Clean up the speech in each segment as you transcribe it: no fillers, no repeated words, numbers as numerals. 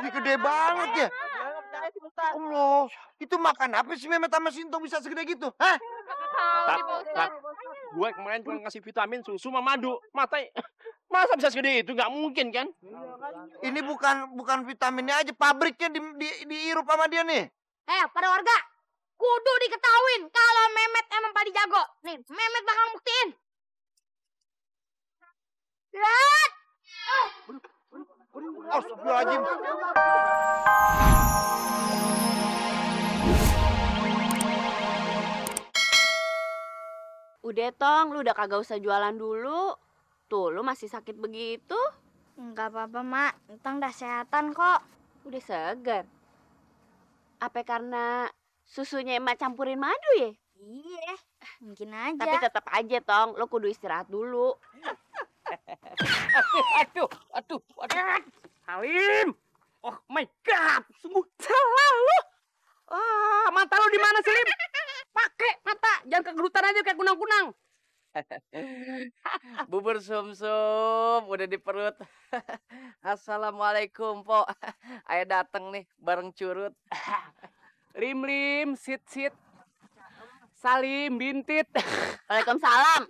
Wih, gede banget ya. Allah, itu makan apa sih Mehmet sama Sintong bisa segede gitu? Hah? Gue kemarin cuma ngasih vitamin susu sama madu. Masa bisa segede itu? Nggak mungkin kan? Ini bukan vitaminnya aja, pabriknya diirup sama dia nih. Pada warga, kudu diketahuin kalau Mehmet emang padi jago. Nih, Mehmet bakal buktiin. Lihat. Astagfirullahaladzim. Udah Tong, lu udah kagak usah jualan dulu. Tuh, lu masih sakit begitu. Enggak apa-apa, Mak. Entang dah sehatan kok. Udah segar. Apa karena susunya emak campurin madu ya? Iya, mungkin aja. Tapi tetap aja Tong, lu kudu istirahat dulu. Aduh. Halim. Oh my God, sungguh salah lu. Mata lu di mana sih, Lim? Pakai mata, jangan kegerutan aja kayak kunang-kunang. Bubur sum-sum udah di perut. Assalamualaikum, Pok. Ayo dateng nih bareng curut. Lim, sit. Salim, bintit. Waalaikumsalam.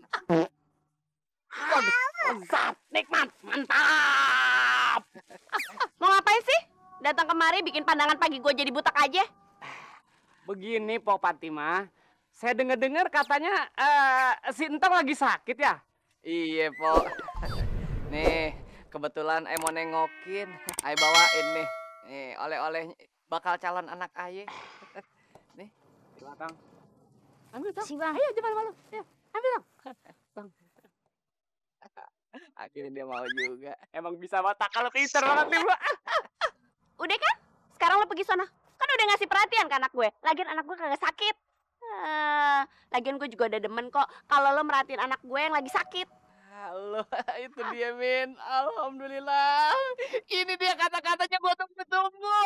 Waduh, lezat, nikmat, mantap. Mau ngapain sih? Datang kemari bikin pandangan pagi gue jadi butak aja. Begini, Pok Fatimah. Saya dengar katanya si Entong lagi sakit ya? Iya, Pok. Nih, kebetulan mau nengokin. Ayo bawain nih. Nih, oleh-oleh bakal calon anak aye. Nih. Silakan. Ambil dong. Si Bang. Ayo, jangan malu. Ya, ambil dong. Bang. Akhirnya dia mau juga. Emang bisa mata kalau pinter banget nih, Bu. Udah kan? Sekarang lo pergi sono. Kan udah ngasih perhatian ke anak gue. Lagian anak gue kagak sakit. Lagian gue juga udah demen kok kalau lo merhatiin anak gue yang lagi sakit. Halo, itu dia, Min. Alhamdulillah. Ini dia kata-katanya gue tunggu-tunggu.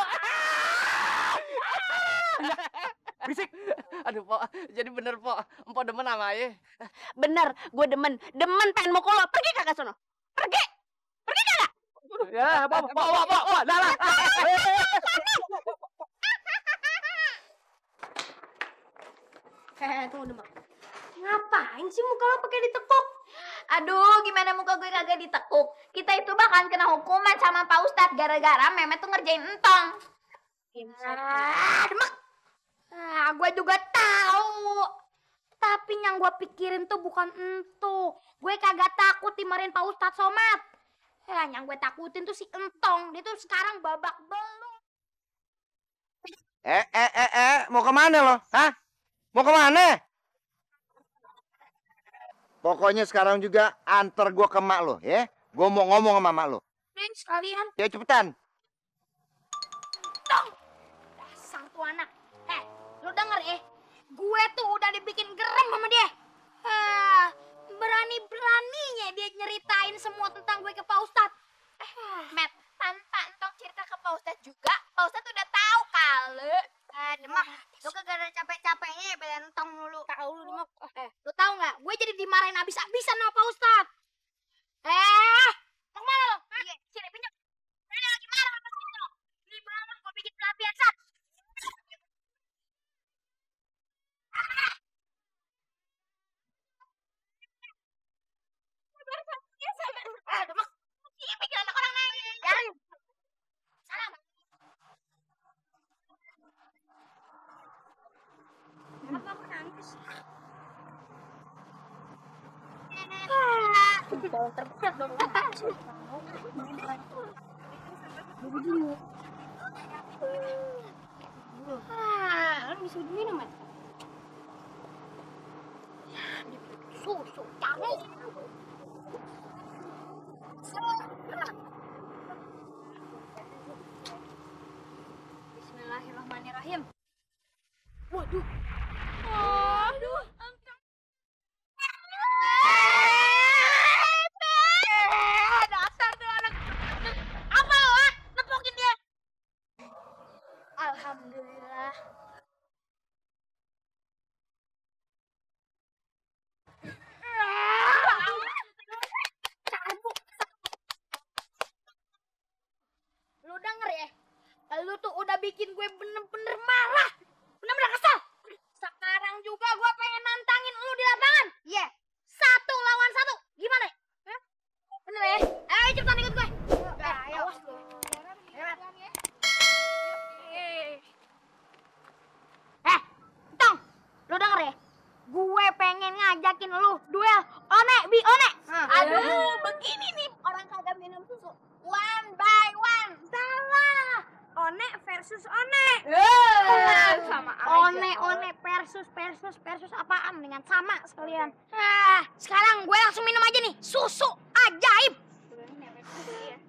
Berisik. Aduh, Pok. Jadi bener, Pok. Empok demen sama aye. Bener, gue demen pengen mukul lo. Pergi kagak sono. Pergi kagak? Ya, bawa. Dah. Tunggu dulu, Mak. Ngapain sih muka lo pakai ditekuk? Aduh, gimana muka gue kagak ditekuk? Kita itu bakalan kena hukuman sama Pak Ustadz gara-gara Mehmet tuh ngerjain entong. Demek. Gue juga tahu. Tapi yang gue pikirin tuh bukan itu. Gue kagak takut dimarahin Pak Ustadz Somad. Yang gue takutin tuh si entong. Dia tuh sekarang babak belur. Mau kemana lo? Hah? Mau kemana? Pokoknya sekarang juga antar gua ke mak lo, ya. Gua mau ngomong sama mak lo. Dan sekalian. Ya cepetan. Tong. Dasar tuh anak. Lu denger ya? Gue tuh udah dibikin gerem sama dia. Berani-beraninya dia nyeritain semua tentang gue ke Pak Ustadz. Met, tanpa entong cerita ke Pak Ustadz juga, Pak Ustadz udah tahu kali. Demak, lu kagak ada capek-capeknya belain entong mulu. Tahu lu, Demak. Lu tahu nggak? Gue jadi dimarahin abis-abisan sama Pak Ustadz. Mau kemana lo? Iya, sini pinjam. Ini lagi marah sama si entong. Ini bangun gue bikin pelatihan, Sat. Demak. Ini bikin anak orang nangis. Biarin. Salam. Apa aku nangis? Jangan terberat dong. Kan bisa diminum, Mat. Susu, kamu. Bismillahirrahmanirrahim. Waduh. Aduh. Dasar tuh anak. Apa lo, nepokin dia? Alhamdulillah. bikin gue bener-bener marah. Bener-bener kesel. Sekarang juga gue pengen nantangin lu di lapangan. Iya. 1 lawan 1. Gimana? Hah? Bener ya? Ayo cepetan ikut gue. Awas lu. Tong, lu denger ya? Gue pengen ngajakin lu duel one bi one. Aduh, begini nih orang kagak minum susu. One by one. Salah. One versus one. Sama One versus apaan? Dengan sama sekalian. Sekarang gue langsung minum aja nih. Susu ajaib.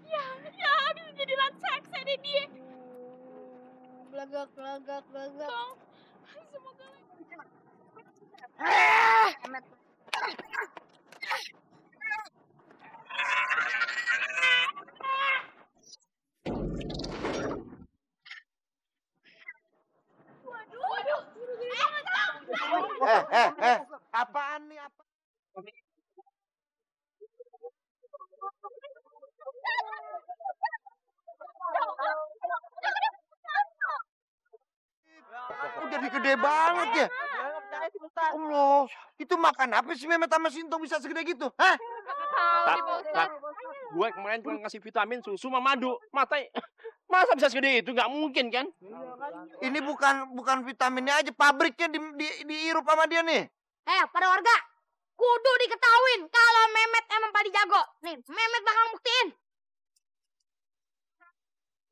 Ya, aduh jadi raksasa deh dia. Gelagak. Semoga Emet. Apaan nih apa? Udah gede banget ya. Allah, itu makan apa sih Mehmet sama Sintong bisa segede gitu? Hah? Gue kemarin cuma ngasih vitamin susu sama madu. Masa bisa segede itu? Nggak mungkin kan? Ini bukan vitaminnya aja, pabriknya diirup sama dia nih. Pada warga, kudu diketahuin kalau Mehmet emang paling jago. Nih, Mehmet bakal buktiin.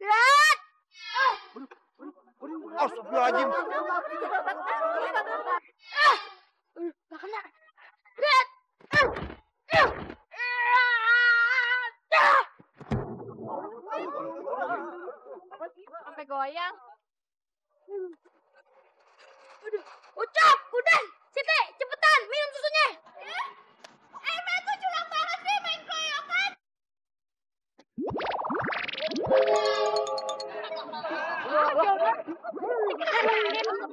Lihat. Astagfirullahaladzim. Gak kena. Lihat. sampai goyang. Ucap, Kudan, Siti, cepetan minum susunya. Main kok curang banget sih main keroyokan.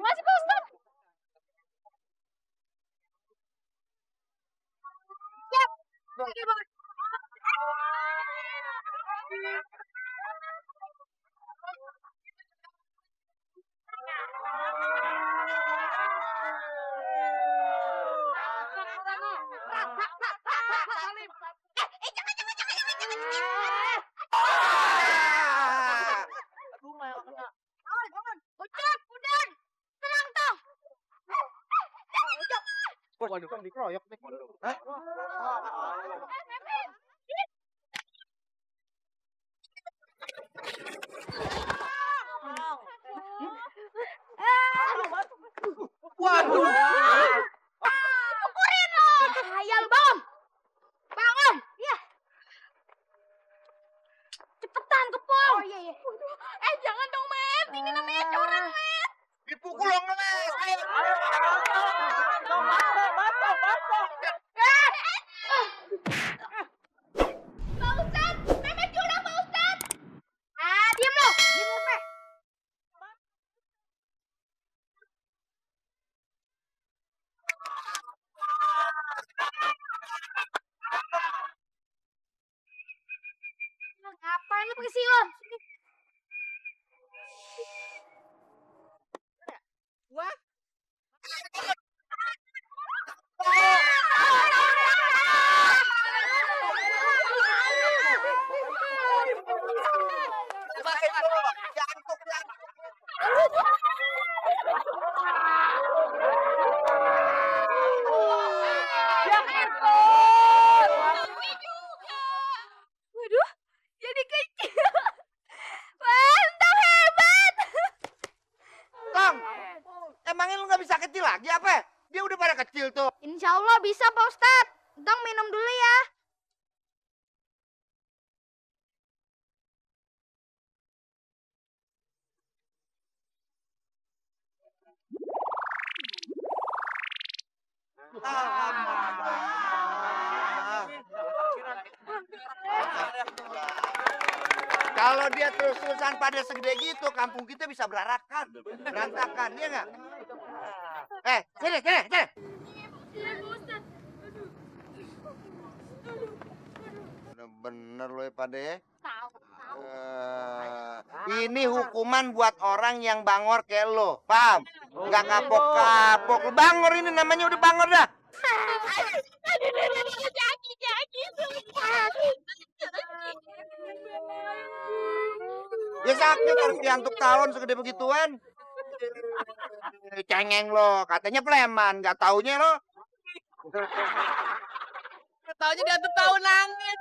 Masih Pak Ustadz. Siap. Oke, Bos. Ucap, Kudan, tenang toh. Waduh, kan dikeroyok nih. Hah? Waduh. Pukurin lo. Hayal bom. Bangun. Iya. Cepetan kepung. Oh iya. Jangan dong, Met. Ini namanya curang, Met. Dipukul dong, Ngeles. Ayo. Pak Ustadz, Mehmet curang, Pak Ustadz. Diam lo. Diam lo, Mehmet. Ngapain lu pakai silon? Waduh, jadi kecil. Wah, Entong hebat. Tong, emangnya lu nggak bisa kecil lagi apa? Dia udah pada kecil tuh. Insya Allah bisa, Pak Ustadz. Dong minum dulu ya. Kalau dia terus-terusan pada segede gitu, kampung kita bisa berantakan, ya nggak? Sini. Bener-bener lo ya pada ya. Tahu. Ini hukuman buat orang yang bangor kayak lo, paham? Nggak kapok-kapok. Bangor ini namanya udah bangor dah. Ya sakit harus diantuk tahun segede begituan. Cengeng lo, katanya pleman, nggak taunya lo. Taunya dia tuh tahu nangis.